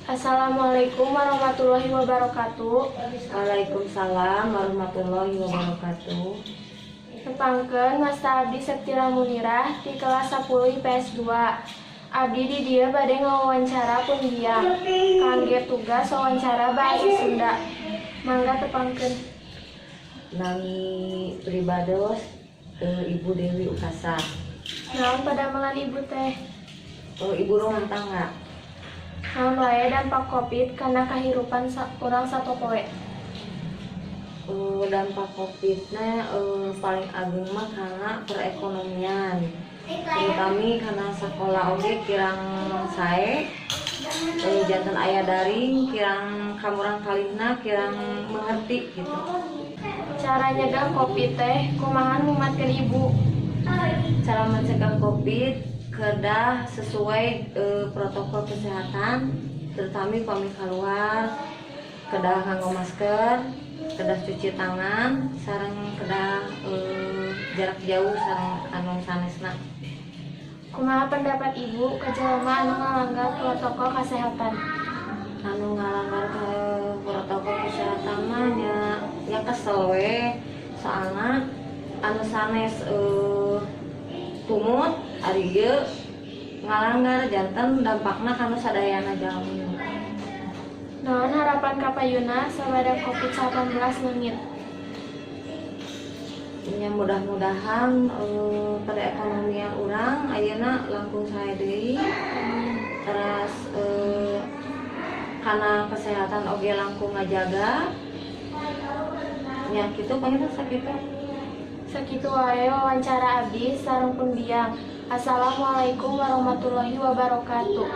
Assalamualaikum warahmatullahi wabarakatuh. Waalaikumsalam warahmatullahi wabarakatuh. Tepangkeun, wasta abdi Septira Munirah ti kelas 10 IPS 2. Abdi di dieu bade ngawawancara pun biang kangge tugas wawancara bahasa Sunda. Mangga tepangkeun. Nami pribados Ibu Dewi Ukasa. Naon padamelan Ibu teh? Ibu rumah tangga. Naon wae dampak Covid kana kahirupan urang satopoe? Dampak Covid-nya paling ageng mah karena perekonomian. Terutama karena sekolah oge kirang sae, janten aya daring, kirang kamurang kalihna kirang mengerti gitu. Cara nyegah Covid teh kumaha numatkeun Ibu? Cara mencegah Covid kedah sesuai protokol kesehatan, terutama pami keluar kedah nganggo masker, kedah cuci tangan, sareng kedah jarak jauh sareng anu sanesna. Kumaha pendapat Ibu ke jelema anu ngalanggar protokol kesehatan? Anu ngalanggar ke protokol kesehatan mah nya kesel we, soalna anu sanes tumut, ari ieu ngalanggar, janten dampakna kanu sadayana jalmi. Naon harapan kapayuna sabada Covid-19 leungit? Nya mudah-mudahan perekonomian urang ayeuna langkung sae deui, terus karena kesehatan oge langkung ngajaga nya, kitu panginten, sakitu. Sakitu wae wawancara abdi sareng pun biang. Assalamualaikum warahmatullahi wabarakatuh.